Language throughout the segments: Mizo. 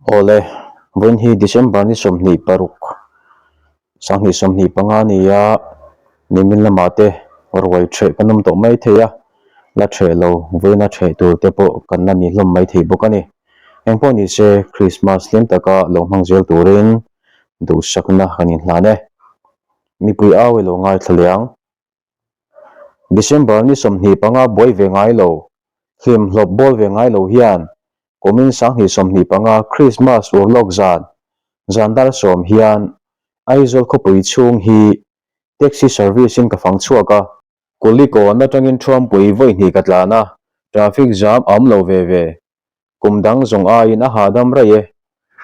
Awle, vawiin hi December ni 26, 2025 a ni a, nimin lamah te ruai ṭheh kan awm tawh mai thei a, la ṭheh lo vawiina ṭheh tur te pawh kan la ni hlawm mai thei bawk a ni. Eng pawh ni se Christmas hlim taka lo hmang zel turin duhsakna kan inhlan e. Mipui au i lo ngaithla leh ang. December ni 25 buai ve ngai lo, hlim hlawp bawl ve ngai lo hian kumin 2025 Christmas urlawk zan, zan dar sawm hian Aizawl khawpui chhung hi taxi service in ka fang chhuak a. Kulikawn atangin Thuampui vawi hnih ka tlan a, traffic jam a awm lo ve ve. Kum dang zawng aiin a hahdam raih e.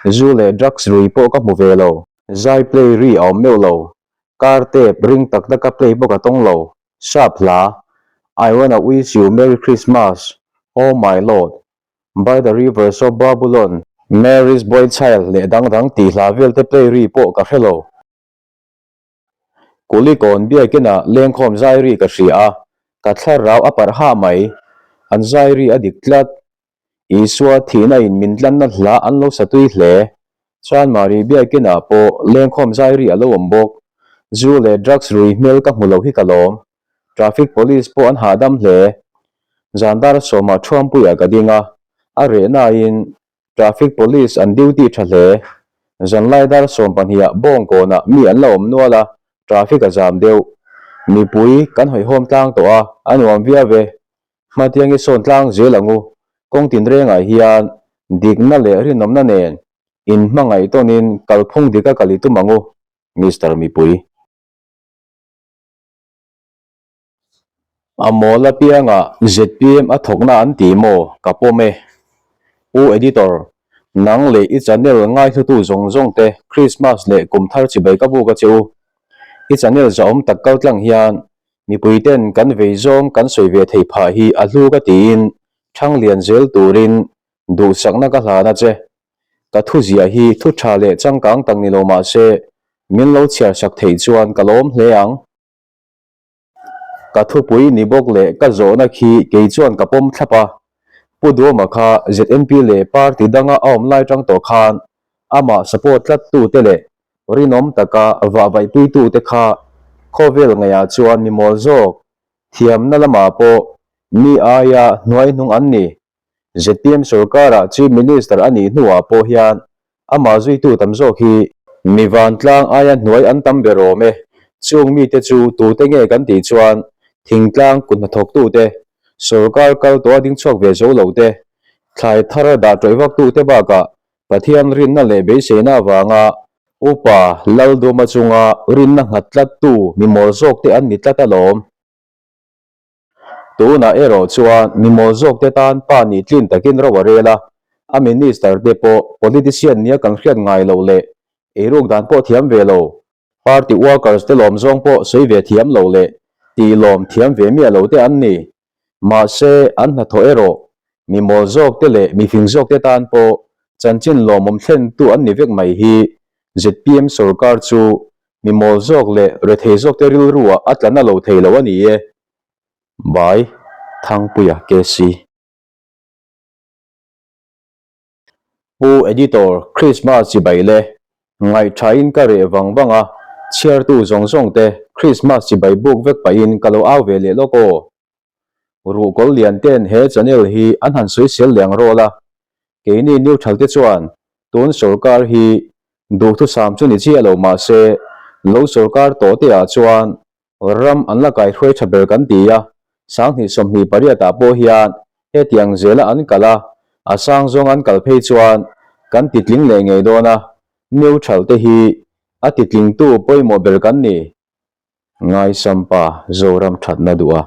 Zu leh drugs rui pawh ka hmu ve lo. Zai play ri a awm meuh lo. Car tape ring tak tak a play bawk a tawng lo. Sap hla, I wanna wish you merry Christmas, Oh my Lord, By the rivers of Babylon, Mary's boy child leh dang dang tih hla vel te play ri pawh ka hre lo. Kulikawn biakinah lengkhawm zai ri ka hria a, ka thlarau a parh hah mai. An zai ri a dik tlat. Isua thihna in min tlanna hla an lo sa tui hle. Chanmari biakinah pawh lengkhawm zai ri a lo awm bawk. Zu leh drugs rui hmel ka hmu lo hi ka lawm. Traffic police pawh an hahdam hle. Zandar sawmah Thuampuiah ka ding a, a rehnain Traffic Police an duty tha hle. Zanlai dar 12 ah Bawngkawnah mi an la awm nual a, traffic a zam deuh. Mipui kan hawihhawm tlang tawh a, a nuam viau e. Hmatiang i sawn tlang zel ang u. Kawng tinrengah hian dikna leh rinawmna nen inhmangaih tawnin kalphung dika kal i tum ang u, Mister Mipui. A mawl apiangah zpm a thawkna an ti maw? Ka pawm e. Pu Editor, nang leh i channel ngaihlutu zawng zawng te Christmas leh kum thar chibai ka buk a che u. I channel zahawm tak kal tlang hian mipui ten kan vei zawng kan sawi ve thei phah hi a hlu ka tiin thang lian zel turin duhsakna ka hlan a che. Ka thu ziah hi thu tha leh changkang tak ni lo mah se min lo chhiar sak theih chuan ka lawm hle ang. Ka thupui ni bawk leh ka zawhna khi kei chuan ka pawm thlap a. Pu Duama kha ZNP leh party danga a awm lai tang tawh khan amah support tlattute leh rinawm taka vahvaihpuitute kha khawvel ngaihah chuan mi mawl zawk thiamna lamah pawh mi aia hnuaihnung an ni. Zpm sorkara Chief Minister a nih hnuah pawh hian Amah zuitu tam zawk hi mi vantlang aia hnuai an tam ber awm e. Chung mite chu tute nge kan tih chuan thingtlang kut hnathawktute, sorkar kal tawha ding chhuak ve zo lo te, thlai thar dah tawih vaktute bakah Pathian rinna leh beiseina avanga upa Lalduma chunga rinna nghat tlattu mi mawl zawkte an ni tlat alawm. Tunah erawh chuan mi mawl zawkte tan pa nih tlin takin ro a rel a, a minister te pawh politician nia kan hriat ngai loh leh eiruk dan pawh thiam ve lo, party workers te lawm zawng pawh sawi ve thiam lo leh tih lawm thiam ve miah lo te an ni. Mahse, an hnathawh erawh mi mawl zawkte leh mi fing zawkte tan pawh chanchin lawmawm thlentu an ni vek mai hi zpm sorkar chu Mi mawl zawk leh rethei zawkte rilruah a tla na lo thei lo a ni e. By Thangpuia KC. Pu Editor, Christmas chibai le. Ngaihthain ka reh vang vang a, chhiartu zawng zawng te Christmas chibai buk vek pahin ka lo au ve leh lawk aw. Ruhkawl lian ten he channel hi an han sawisel leh ang rawl a, keini neutral te chuan tun sorkar hi duhthusam chu ni chiah lo mah se lo sorkar tawh te ah chuan ram an la kaihruai tha ber kan ti a, 2028 ah pawh hian hetiang zela an kal a, a sang zawng an kal phei chuan kan titling leh ngei dawn a, neutral te hi a titlingtu pawimawh ber kan ni. Ngaisampa Zoram thatna duh a.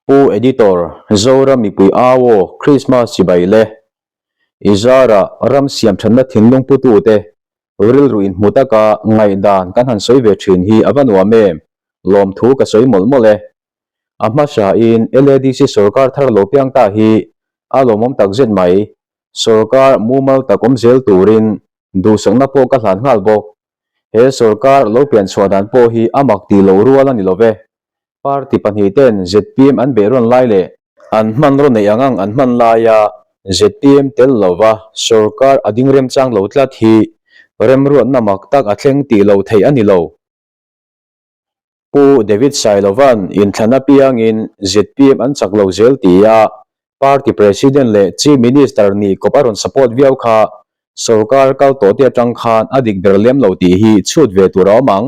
Pu Editor, Zoram mipui au aw, Christmas chibai le. I zara ram siam thatna thinlung putute rilru inhmu taka ngaihdan kan han sawi ve thin hi a va nuam em, lawmthu ka sawi mawlh mawlh e. A hmasain LADC sorkar thar lo piang ta hi a lawmawm takzet mai, sorkar mumal tak awm zel turin Duhsakna pawh ka hlan nghal bawk. He sorkar lo pian chhuah dan pawh hi a mak tih loh rual a ni lo ve. Party pahnihten zpm an beih rawn lai leh An hmanraw neih ang ang an hman laia zpm tel lova sorkar a ding remchang lo tlat hi remruatna mak tak a thleng tih loh theih a ni lo. Pu David Sailova'n inthlan apiangin zpm an chak lo zel tia party president leh chief minister nih kawp a rawn support viau kha sorkar kal tawh te atang khan a dik ber lem lo tih hi chhut ve tur a awm ang.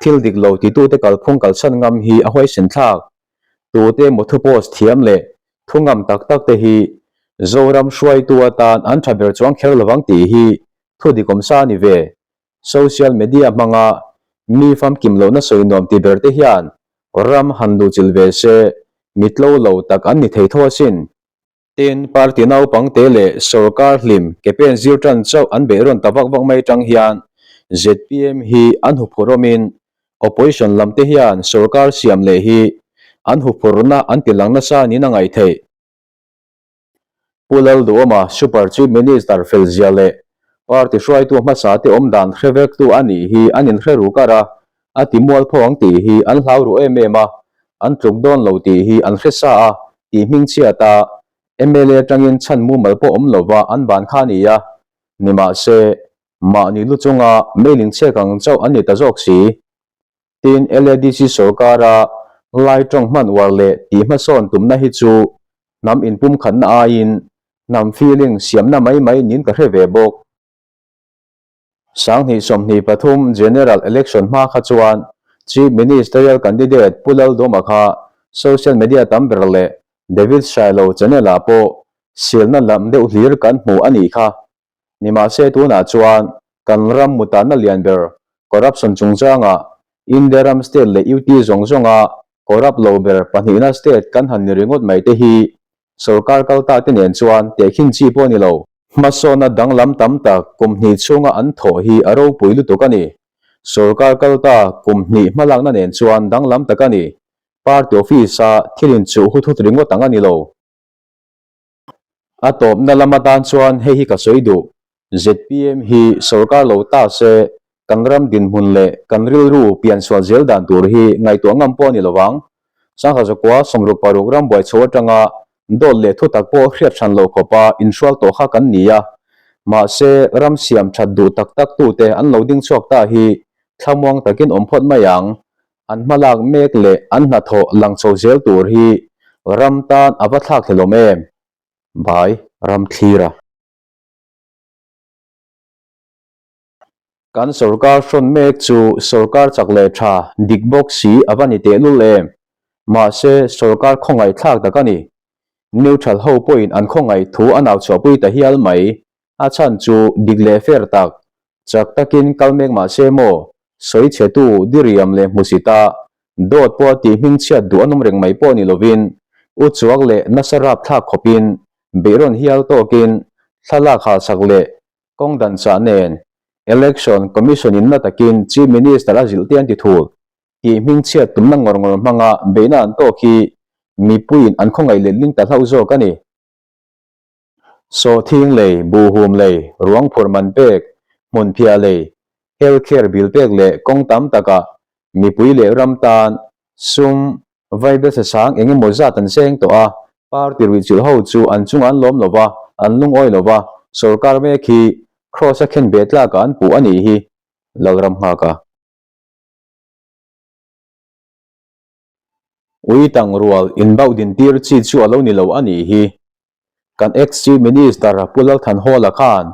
Thil dik lo titute kalphung kalsan ngam hi a huaisen thlak. Tute emaw thu post thiam leh thu ngam tak tak te hi Zoram hruaitu atan an tha ber chuang kher lovang tih hi thu dik awmsa a ni ve. Social media hmanga mi famkim lohna sawi nuam ti ber te hian ram han luhchilh ve se mitlo lo tak an ni thei tho asin. Tin, party naupangte leh sorkar hlim ke pen zir tan chauh an beih rawn ta vak vak mai tang hian zpm hi an huphurhawmin opposition lam te hian sorkar siam leh hi an huphurhna an ti lang nasa niin a ngaih theih. Pu Lalduhawma Super Chief Minister felzia leh party hruaitu hmasa te awm dan hre vektu a nih hi an inhre ru kar a, a ti mualpho ang tih hi an hlau ru em em a, an tluk dawn lo tih hi an hre sa a, tih hmingchhiat a, mla atangin chhan mumal pawh awm lova an ban kha a ni a, nimahse, mahni lu chunga mailing chhiak ang chauh an ni ta zawk si. Tin, LADC sorkara Lai tawng hman uar leh tih hmasawn tumna hi chu hnam inpumkhatna aiin hnam feeling siamna mai mai niin ka hre ve bawk. 2023 General Election hma kha chuan Chief Ministerial Candidate Pu Lalduhma kha social media tam ber leh David Sailo channel ah pawh silna lam deuh hlir kan hmu a nih kha. Nimahse tunah chuan kan ram mutanna lian ber corruption chungchangah India ram state leh UT zawng zawnga corrupt lo ber pahnihna state kan han ni ringawt mai te hi sorkar kalta te nen chuan tehkhin chi pawh a ni lo. Hmasawnna danglam tam tak kum hnih chhunga an thawh hi a ropui lutuk a ni. Sorkar kalta kum hnih hmalakna nen chuan danglam tak a ni. Party office-a thil inchuh hut hut ringawt ang a ni lo. A tawpna lam atan chuan hei hi ka sawi duh. Zpm hi sorkar lo ta se kan ram dinhmun leh kan rilru piansual zel dan tur hi ngaihtuah ngam pawh a ni lo vang. Sangha zakua 66 ram buai chho atanga dawt leh thutak pawh hriat hran loh khawpa inhrual tawh kha kan ni a. Mahse, ram siam that duh tak tak tute an lo ding chhuak ta hi thlamuang takin awm phawt mai ang. An hmalak mek leh an hnathawh lang chho zel tur hi ram tan a va thlak hlelawm em? Bhai Ramthlira. Kan sorkar hrawn mek chu sorkar chak leh tha dik bawk si a va ni tehlul em? Mahse, sorkar khawngaihthlak tak a ni. Neutral ho pawhin an khawngaih thu a nau chhuahpui ta hial mai. A chhan chu dik leh fair tak, chak takin kal mek mahse maw, sawi chhetu diriam leh hmusita dawt pawh tih hmingchhiat duh an awm reng mai pawh ni lovin, u chuak leh nasa rapthlak khawpin beihrawn hial tawkin thlalak halsak leh Kawng dan chah nen Election Commission in na takin Chief Minister a zilh te an ti thul tih hmingchhiat tumna ngawr ngawr hmanga beihna an tawk hi mipuiin an khawngaih letling ta hlauh zawk a ni. Sawhthing lei, buhhum lei, ruang phurh man pek, hmunphiah lei, health care bill pek leh kawng tam takah mipui leh ram tan sum Vaibel sasang eng emaw zat an seng tawh a, party ruihchilh ho chu an chungah an lawm lo va, an lungawi lo va, sorkar mek hi Kraws a khen ve tlakah an puh a nih hi, Lalram nghak a. Ui tang rual inbauh din tir chi chu a lo ni lo a nih hi. Kan ex-Chief Minister Pu Lalthanhawla khan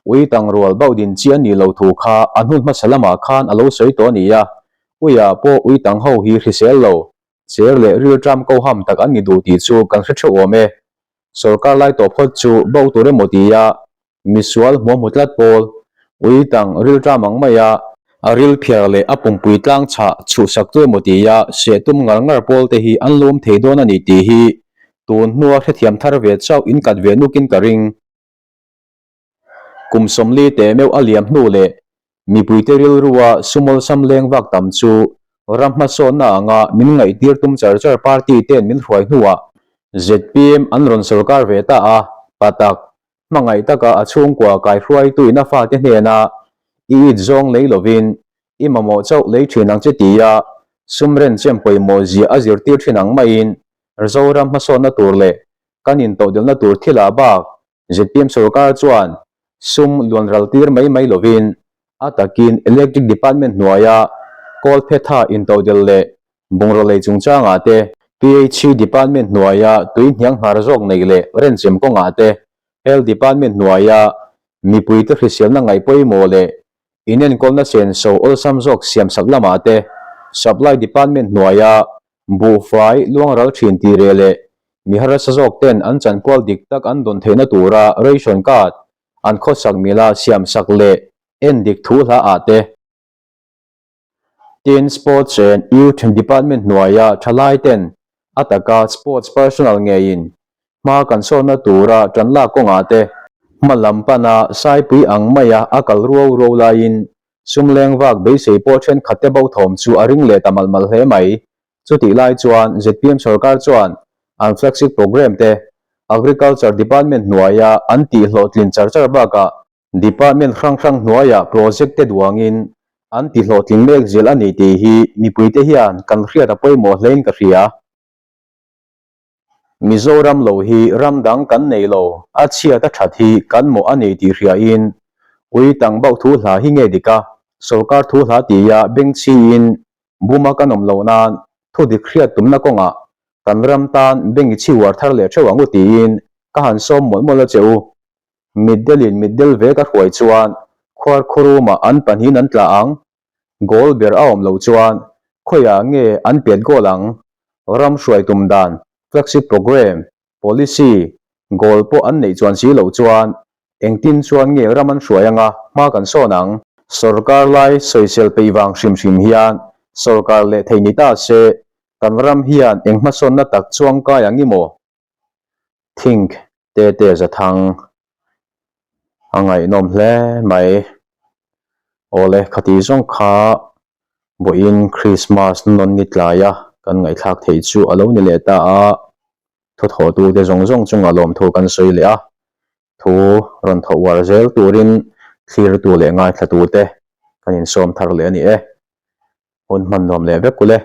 ui tang rual bauh din chi a nih lo thu kha a hnun hmasa lamah khan a lo sawi tawh a ni a, uiah pawh ui tang ho hi hrisel lo, cher leh rilṭam ko ham tak an ni duh tih chu kan hre theuh awm e. Sorkar lai tawh phawt chu bauh tur emaw tia Misual hmuam hmu tlat pawl, ui tang rilṭam ang maia a ril phiar leh a pumpui tlang chhah chhuhsak tu emaw tia seh tum ngar ngar pawl te hi an lawm thei dawn a ni tih hi tun hnua hrethiam thar ve chauh in kat ve nukin ka ring. Kum 40 teh meuh a liam hnu leh Mipuite rilrua sumawlsam leng vak tam chu ram hmasawnna anga min ngaihtir tum char char party ten min hruai hnuah zpm an rawn sorkar ve ta a, pa tak, hmangaih taka a chhungkua kaihruaituin a fate hnena i it zawng lei lovin i mamawh chauh lei thin ang che tia sum renchem pawimawh zia a zirtir thin ang maiin. Zoram hmasawnna tur leh kan intodelhna tur thilah bak zpm sorkar chuan sum luanral tir mai mai lovin a takin Electric Department hnuaia kawlphetha intodelh leh bungraw lei chungchangah te, PHE Department hnuaia tui hniang hnar zawk neih leh renchem kawngah te, Health Department hnuaia mipuite hriselna ngaih pawimawh leh inenkawlna senso awlsam zawk siamsak lamah te, Supply Department hnuaia buhfai luangral thin tih reh leh mi harsa zawk ten an chanpual dik tak an dawn theihna tura ration card an khawsak mila siamsak leh en dik thu hla ah te. Tin, Sports and Youth Department hnuaia thalai ten a taka sports personal ngeiin hma kan sawnna tura tan lak kawngah te, hma lam pana saipui ang maia a kal ruau ruau laiin sum leng vak beisei pawh thenkhat te bo thawm chu a ring leh ta malh malh hle mai. Chutih lai chuan zpm sorkar chuan an flagship programme te Agriculture Department hnuaia an tihhlawhtlin char char bakah Department hrang hrang hnuaiah project te duangin an ti hlawhtling mek zel a ni tih hi mipuite hian kan hriat a pawimawh hlein ka hria. Mizoram lo hi ram dang kan nei lo, a chhiat a that hi kan mawh a ni tih hriain ui tang bauh thu hla hi nge dik a, sorkar thu hla tia bengchhiin buma kan awm loh nan thu dik hriat tumna kawngah kan ram tan beng i chhiuar thar leh theuh ang u tiin ka han sawm mawlh mawlh a che u. Mitdelin mitdel ve ka hruai chuan khuar khurumah an pahnihin an tla ang. Goal ber a awm loh chuan khawiah nge an pet goal ang? Ram hruai tum dan, flagship programme, policy, goal pawh an neih chuan si loh chuan engtin chuan nge ram an hruai anga hma kan sawn ang? Sorkar lai sawisel peih vang hrim hrim hian sorkar leh thei ni ta se kan ram hian eng hmasawnna tak chuang kai ang i maw? Think te te za thang a ngaihnawm hle mai. Awle khati zawng kha vawiin Christmas nawn ni tlaia kan ngaihthlak theih chu a lo ni leh ta a, thuthawhtu te zawng zawng chungah lawmthu kan sawi leh a, thu rawn thawh uar zel turin thlirtu leh ngaithlatu te kan insawm thar leh a ni e. Hun hman nuam leh vek u le.